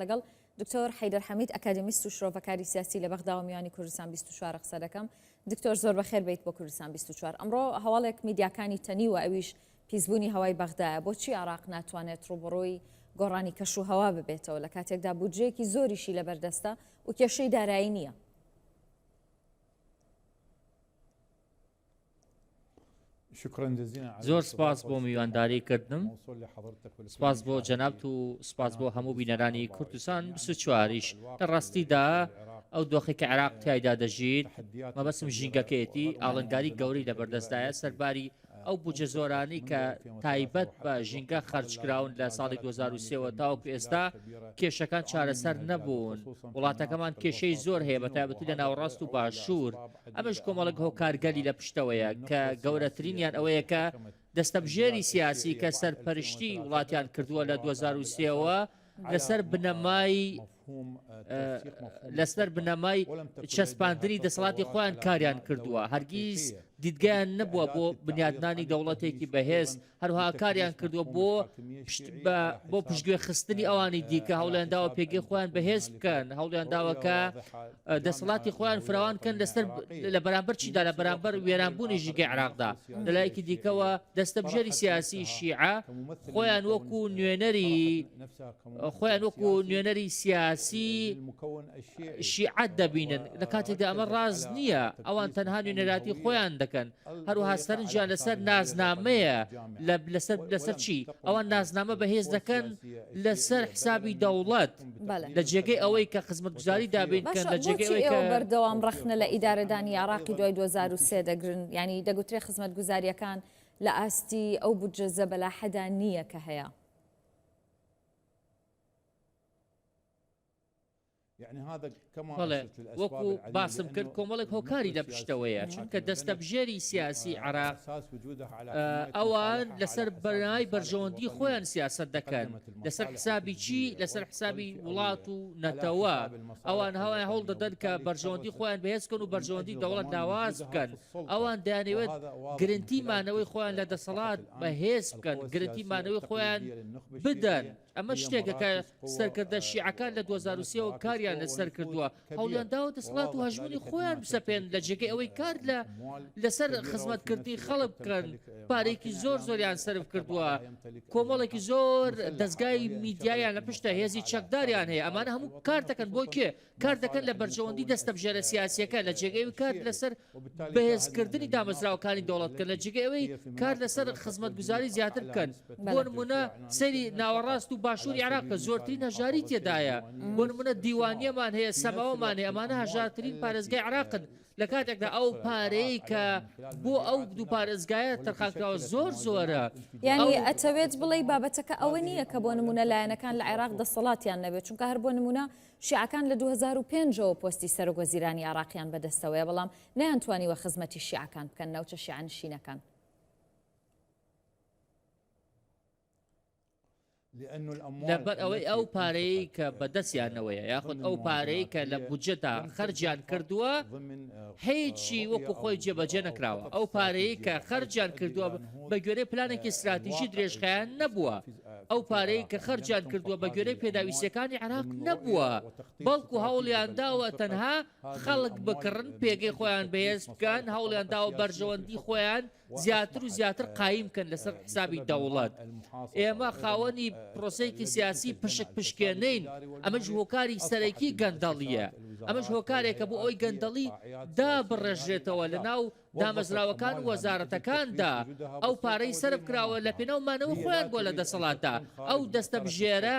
لەگەڵ دکتۆر حەیدەر حەمید ئەکادیمیست و شرۆڤەکاری سیاسی لە بەغداوە میوانی کوردستان 24 قسە دەکەم. دکتۆر زۆر بەخێر بیت بۆ کوردستان 24. ئەمڕۆ هەواڵێک میدیاکانی تەنیوە ئەویش پیسبوونی هەوای بەغدایە. بۆچی عێراق ناتوانێت ڕووبەڕووی گۆڕانی کەش و هەوا ببێتەوە لە کاتێکدا بودجەیەکی زۆریشی لەبەردەستە و کێشەی دارایی نییە؟ زۆر سپاس بۆ میوانداری کردنم سپاس بۆ جەنابت و سپاس بۆ هەموو بینەرانی کوردستان 24یش لە ڕاستیدا ئەو دۆخی کە عێراق تایدا دەژیت مەبەسم ژینگەکەیەتی ئاڵنگاری گەورەی لە بەردەستدایە سەرباری ئەو بودجە زۆرانەی کە تایبەت بە ژینگە خەرجکراون لە ساڵی 2023ەوە تاوەکو ئێستا کێشەکان چارەسەر نەبوون وڵاتەکەمان کێشەی زۆر هەیە بە تایبەتی لە ناوەڕاست و باشوور ئەمەش کۆمەڵێک هۆکارگەلی لە پشتەوەیە کە گەورەترینیان ئەوەیە کە دەستەبژێری سیاسی کە سەرپەرشتی وڵاتیان کردووە لە 2023ەوە لەسەر بنەمای لەسەر بنەمای چەسپاندنی دەسەڵاتی خۆیان کاریان کردووە هەرگیز دیدگایان نەبووە بۆ بنیادنانی دەوڵەتێکی بەهێز هەروەها کاریان کردووە بۆ بۆ پشتگوێ خستنی ئەوانی دیکە هەوڵیان داوە پێگەی خۆیان بەهێز بکەن هەوڵیان داوە کە دەسەڵاتی خۆیان فراوان کەن لەسەر لە بەرامبەر چیدا لە بەرامبەر وێرانبوونی ژینگەی عێراقدا لەلایەکی دیکەوە دەستەبژێری سیاسی شیعە خۆیان وەکو نوێنەری خۆیان وەکو نوێنەری سیاسی شیعە دەبینن لە کاتێکدا ئەمە ڕاست نییە ئەوان تەنها نوێنەراتی خۆیان دەکەن هەروەها سەرنجیان لەسەر نازنامەیە لەسەر لەسەر چی ئەوان نازنامە بەهێز دەکەن لەسەر حسابی دەوڵەت لە جێگەی ئەوەی کە خزمەتگوزاری دابین بکەن لە جێگەی ئەوەی کە بەردەوام ڕەخنە لە ئیدارەدانی عێراقی دوای 2003 دەگرن یعنی دەگوترێ خزمەتگوزاریەکان لە ئاستی ئەو بودجە زەبەلاحەدا نییە کە هەیە. بەڵێ وەکو باسم کرد کۆمەڵێک هۆکاری لە پشتەوەیە چونکە دەستەبژێری سیاسی عێراق ئەوان لەسەر بەنای بەرژەوەندی خۆیان سیاست دەکەن لەسەر حسابی چی لەسەر حسابی وڵات و نەتەوە ئەوان هەوای هەوڵ دەدەن کە بەرژەوەندی خۆیان بەهێزکەن و بەرژەوەندی دەوڵەت لاواز بکەن ئەوان دەیانەوێت گرنتی مانەوەی خۆیان لە دەسەڵات بەهێز بکەن گرنتی مانەوەی خۆیان بدەن ئەمە شتێکە کە سەرکردە شیعەکان لە 2023 ەوە کاریان لەسەر کردووە، هەوڵیان داوە دەسەڵات و هەژموونی خۆیان بسەپێن لە جێگەی ئەوەی کار لە لەسەر خزمەتکردنی خەڵک بکەن، پارەیەکی زۆر زۆریان سەرف کردووە، کۆمەڵێکی زۆر دەزگای میدیایان لە پشتە، هێزی چەکداریان هەیە، ئەمانە هەموو کار دەکەن بۆ کێ؟ کار دەکەن لە بەرژەوەندی دەستەبژێرە سیاسییەکە لە جێگەی ئەوەی کار لەسەر بەهێزکردنی دامەزراوەکانی دەوڵەت بکەن لە جێگەی ئەوەی کار لەسەر خزمەتگوزاری زیاتر بکەن بۆ نمونە سەیری ناوەڕاست و باشووری عێراق کە زۆرترین هەژاری تێدایە بۆ نمونە دیوانیەمان هەیە سەماوەمان هەیە ئەمانە هەژارترین پارێزگای عێراقن لە کاتێکدا ئەو پارەیە کە بۆ ئەو دوو پارێزگایە تەرخانکراوە زۆر زۆرە. یانی ئەتەوێت بڵێی بابەتەکە ئەوە نییە کە بۆ نمونە لایەنەکان لە عێراق دەسەڵاتیان نەبێت چونکە هەر بۆ نمونە شیعەکان لە 2005 ەوە پۆستی سەرۆک وەزیرانی عێراقیان بەدەستەوەیە بەڵام نەیانتوانیوە خزمەتی شیعەکان بکەن ناوچە شیعەنشینەکان. لەبەر ئەوەی ئەو پارەیەی کە بەدەستیانەوەیە یاخود ئەو پارەی کە لە بودجەدا خەرجیان کردووە هیچی وەکو خۆی جێبەجێ نەکراوە ئەو پارەیە کە خەرجیان کردووە بە گوێرەی پلانێکی استراتیژی درێژخایەن نەبووە ئەو پارەی کە خەرجیان کردووە بە گوێرەی پێداویستیەکانی عێراق نەبووە بەڵکو هەوڵیان داوە تەنها خەڵک بکڕن پێگەی خۆیان بەهێز بکەن هەوڵیان داوە بەرژەوەندی خۆیان زیاتر و زیاتر قایم بکەن لەسەر حسابی دەوڵەت. ئێمە خاوەنی پرۆسەیەکی سیاسی پشک پشکێنەین، ئەمەش هۆکاری سەرەکی گەندەڵییە. ئەمەش هۆکارێکە بۆ ئەوەی گەندەڵی دابڕێژرێتەوە لەناو دامەزراوەکان و وەزارەتەکاندا. ئەو پارەی سەرف کراوە لەپێناو مانەوەی خۆیان بووە لە دەسەڵاتدا. ئەو دەستەبژێرە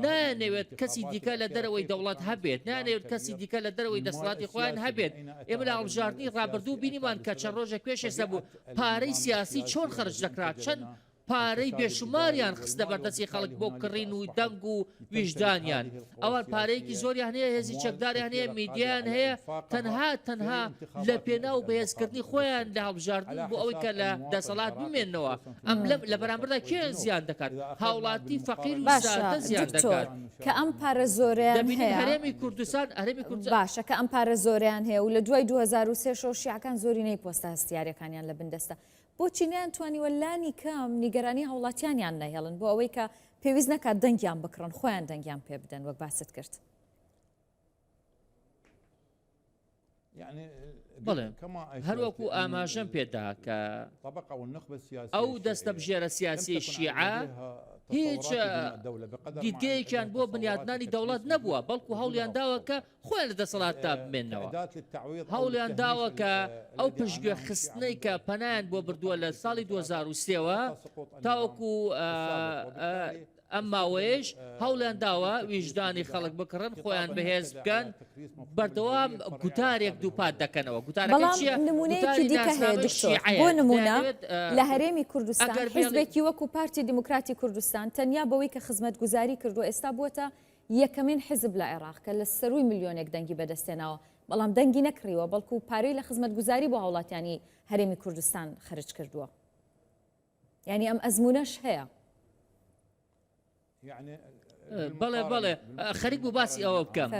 نایانەوێت کەسی دیکە لە دەرەوەی دەوڵەت هەبێت، نایانەوێت کەسی دیکە لە دەرەوەی دەسەڵاتی خۆیان هەبێت. ئێمە لە هەڵبژاردنی ڕابردوو بینیمان کە چەند ڕۆژێک پێش ئێستا بوو پارەی سیاسی چۆن خەرج دەکرا، چەند پارەی بێشوماریان خستە بەردەستی خەڵک بۆ کڕین و دەنگ و ویژدانیان. ئەوان پارەیەکی زۆریان هەیە، هێزی چەکداریان هەیە، میدیایان هەیە، تەنها تەنها لە پێناو بەهێزکردنی خۆیان لە هەڵبژاردن بۆ ئەوەی کە لە دەسەڵات بمێننەوە. ئەم لەم لە بەرامبەردا کێ زیان دەکات؟ هاوڵاتی فەقیر و باشە سادە زیان دکتۆر دەکات. کە ئەم پارە زۆرەیان دەبینین هەیە هەرێمی کوردستان هەرێمی کوردستان باشە کە ئەم پارە زۆرەیان هەیە و لە دوای 2003 شەوە شیعەکان زۆرینەی پۆستە هەستیارەکانیان لە بن دەستە بۆچی نەیانتوانیوە لانی کەم نیگەرانی هاوڵاتیانیان نەهێڵن بۆ ئەوەی کە. پێویست نەکات دەنگیان بکڕن خۆیان دەنگیان پێ بدەن وەک باست کرد؟ بەڵێ هەروەکو ئاماژەم پێدا کە ئەو دەستەبژێرە سیاسی شیعە هیچ دیدگەیەکیان بۆ بنیادنانی دەوڵەت نەبووە بەڵکو هەوڵیان داوە کە خۆیان لە دەسەڵاتدا بمێنەوە هەوڵیان داوە کە ئەو پشتگوێ خستنەی کە پەنایان بۆ بردووە لە ساڵی 2023ەوە تاوەکو ئەم ماوەیەش هەوڵیان داوە ویژدانی خەڵک بکڕن، خۆیان بەهێز بکەن، بەردەوام گوتارێک دووپات دەکەنەوە. گوتارەکە بەڵام چییە؟ نمونەیەکی گوتاری دیکە هەیە ناسنامەی دکتۆر، شیعەیە. بۆ نمونە دەیانەوێت لە هەرێمی کوردستان ئەگەر بێڵی حیزبێکی وەکو پارتی دیموکراتی کوردستان تەنیا بەوەی کە خزمەتگوزاری کردووە ئێستا بووەتە یەکەمین حیزب لە عێراق کە لە سەرووی ملیۆنێک دەنگی بەدەستهێناوە، بەڵام دەنگی نەکڕیوە بەڵکو پارەی لە خزمەتگوزاری بۆ هاوڵاتیانی هەرێمی کوردستان خەرج کردووە. یانی ئەم ئەزموونەش هەیە. بەڵێ بەڵێ خەریک بوو باسی ئەوە بکەم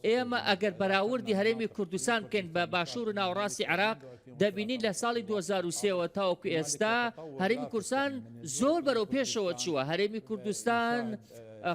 ئێمە ئەگەر بەراوردی هەرێمی کوردستان بکەین بە باشوور و ناوەڕاستی عێراق دەبینین لە ساڵی 2023ەوە تاوەکو ئێستا هەرێمی کوردستان زۆر بەرەو پێشەوە چووە هەرێمی کوردستان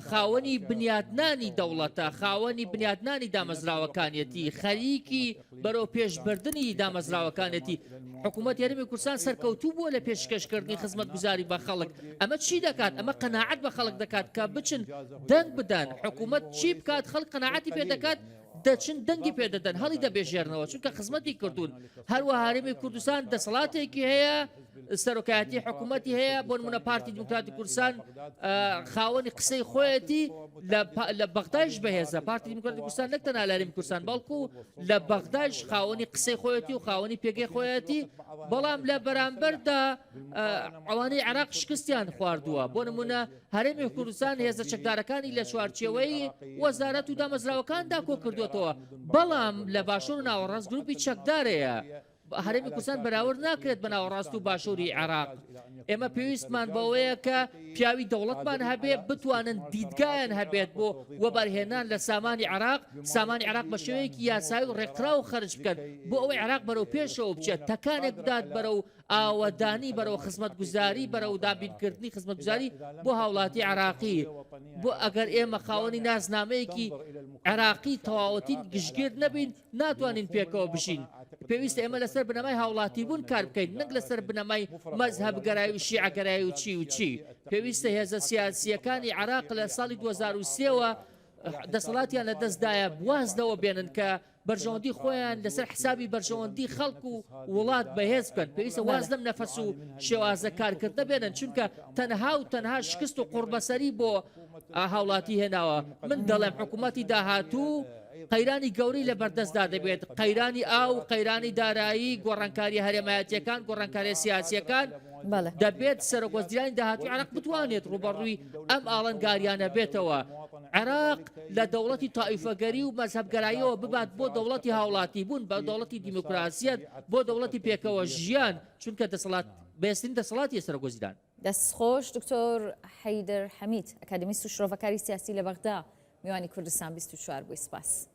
خاوەنی بنیادنانی دەوڵەتە خاوەنی بنیادنانی دامەزراوەکانیەتی خەریکی بەرەو پێشبردنی دامەزراوەکانێتی حکوومەت هەرێمی کوردستان سەرکەوتوو بووە لە پێشکەشکردنی خزمەتگوزاری بە خەڵک ئەمە چی دەکات ئەمە قەناعەت بە خەڵک دەکات کە بچن دەنگ بدەن حکوومەت چی بکات خەڵک قەناعەتی پێ دەکات دەچن دەنگی پێ دەدەن هەڵی دەبێژێرنەوە چونکە خزمەتی کردوون هەروە هەرێمی کوردستان دەسەڵاتێکی هەیە سەرۆکایەتی حکوومەتی هەیە بۆ نمونە پارتی دیموکراتی کوردستان خاوەنی قسەی خۆیەتی لە بەغدایش بەهێزە پارتی دیموکراتی کوردستان نەک تەنها لە هەرێمی کوردستان بەڵکو لە بەغدایش خاوەنی قسەی خۆیەتی و خاوەنی پێگەی خۆیەتی بەڵام لە بەرامبەردا ئەوانەی عێراق شکستیان خواردووە بۆ نمونە هەرێمی کوردستان هێزە چەکدارەکانی لە چوارچێوەی وەزارەت و دامەزراوەکاندا کۆکردوێتەوە بەڵام لە باشوور و ناوەڕاست گروپی چەکدارەیە هەرێمی کوردستان بەراورد ناکرێت بە ناوەڕاست و باشووری عێراق. ئێمە پێویستمان بەوەیە کە پیاوی دەوڵەتمان هەبێ، بتوانن دیدگایان هەبێت بۆ وەبەرهێنان لە سامانی عێراق، سامانی عێراق بە شێوەیەکی یاسایی و ڕێکخراو خەرج بکەن بۆ ئەوەی عێراق بەرەو پێشەوە بچێت، تەکانێک بدات بەرەو ئاوەدانی، بەرەو خزمەتگوزاری، بەرەو دابینکردنی خزمەتگوزاری بۆ هاوڵاتی عێراقی. بۆ ئەگەر ئێمە خاوەنی ناسنامەیەکی عێراقی تەواوەتی گشتگیر نەبین، ناتوانین پێکەوە بژین. پێویستە ئێمە لەسەر بنەمای هاوڵاتیبوون کار بکەین نەک لەسەر بنەمای مەزهەبگەرایی و شیعەگەرایی و چی و چی. پێویستە هێزە سیاسییەکانی عێراق لە ساڵی 2003 وە دەسەڵاتیان لەدەستدایە واز لەوە بێنن کە بەرژەوەندی خۆیان لەسەر حسابی بەرژەوەندی خەڵک و وڵات بەهێز بکەن. پێویستە واز لەم نەفەس و شێوازە کارکردنە بێنن چونکە تەنها و تەنها شکست و قوڕبەسەری بۆ هاوڵاتی هێناوە. من دەڵێم حکوومەتی داهاتوو قەیرانی گەورەی لەبەردەستدا دەبێت، قەیرانی ئاو، قەیرانی دارایی، گۆڕانکارییە هەرێمایەتییەکان، گۆڕانکارییە سیاسییەکان، دەبێت سەرۆکوەزیرانی داهاتووی عێراق بتوانێت ڕووبەڕووی ئەم ئاڵنگارییانە بێتەوە، عێراق لە دەوڵەتی تائیفەگەری و مەزهەبگەراییەوە ببات بۆ دەوڵەتی هاوڵاتیبوون، بە دەوڵەتی دیموکراسیەت، بۆ دەوڵەتی پێکەوە ژیان، چونکە دەسەڵات بەهێزترین دەسەڵاتی سەرۆکوەزیران. دەستخۆش دکتۆر حەیدەر حەمید، ئەکادیمیست و شرۆڤەکاری سیاسی لە بەغدا، میوانی کوردستان 24 بووی سپاس.